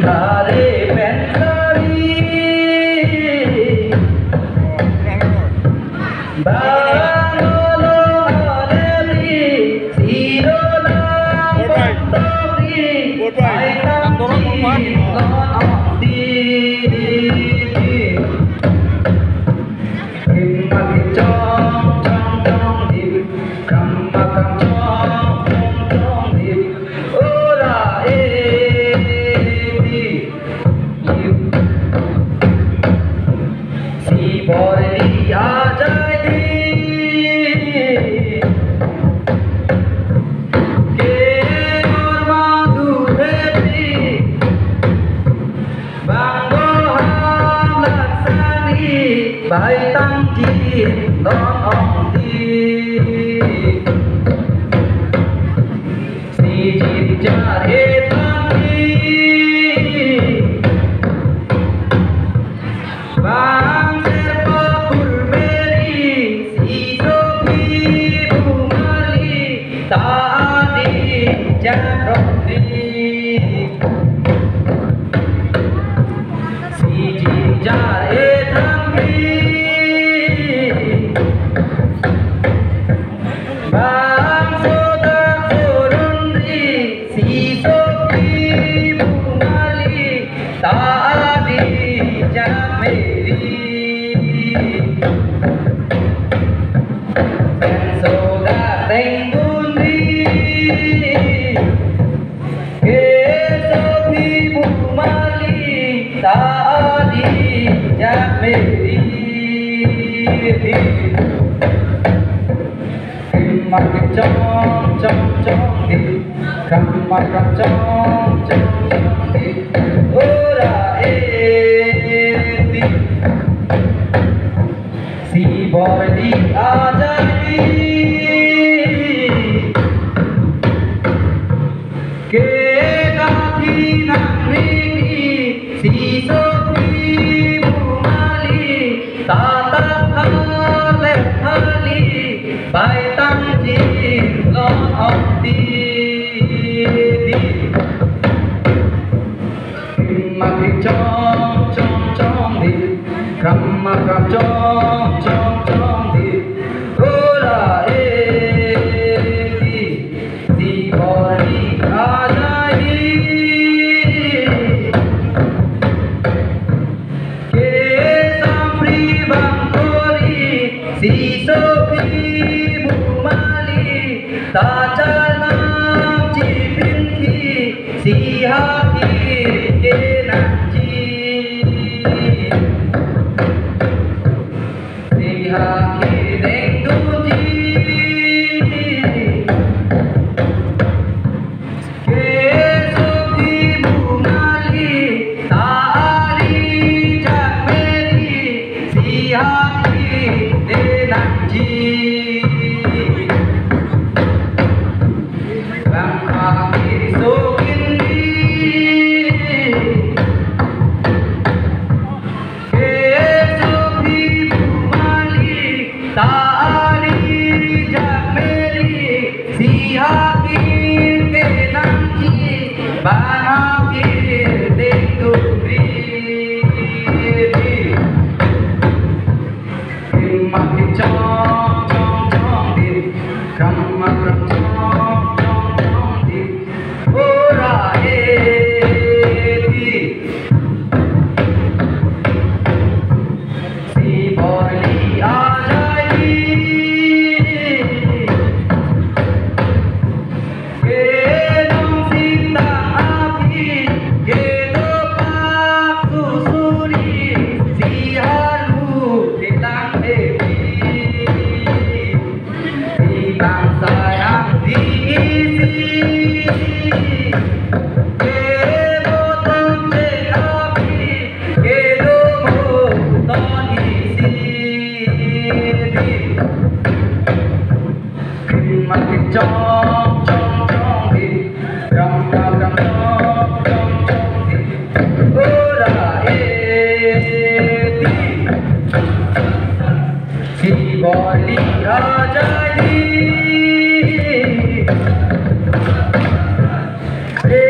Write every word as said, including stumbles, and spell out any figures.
Are pen sari. Bang olo are ri, si dolang pon tok ri, bai tang jin lon ong di. Krim ma krim chong chong chong di, kram ma kram chong chong chong di. Ora e di. Si bor di ajai di. Ke bor ma du he di. Bang bo ham laksani, bai tang jin lon ong di. Si jin jar e tang di. Bang ser pa pur meri, si sopi bu mali, ta adi jar rong di. Si jin jar e tang di. Bang sodak soron ri, si sopi bu mali, ta adi jar meri. Pen sodak teng dun ri. Ke sopi bu mali, ta adi jar meri. Krim ma krim chong chong chong di, kram ma kram chong chong chong di. Ora e di. Si bor di ajai di. Ke kathi nang ri di, si sopi bu mali, ta ta thale thali, bai tang jin lon ong di. Krim ma krim chong chong chong di, kram ma kram chong chong chong di. Ora e di. Si bor di ajai di. Ke sampri bang kori, si sopi bu mali, ta chal nam chipin thi, si haki ke nang ji. Si haki deng duji. Ke sopi bu mali, ta adi jar meri, si haki de nang ji. Bang haki sokin di. Ke sopi bu mali, ta adi jar meri, si haki ke nang ji, bang haki deng duri. Krim ma krim chong chong chong di, kram ma kram chong chong chong di. Ora e di. Si bor di ajai di. Ke nong sitang api, ke dopak susuri, si halu ketang devi. Si bang sayang di isi, ke botong cek api, ke domo ton isi di. Krim ma krim chong chong chong di, kram ma kram chong chong chong di. Ora e di. Si bor di ajai di. Ke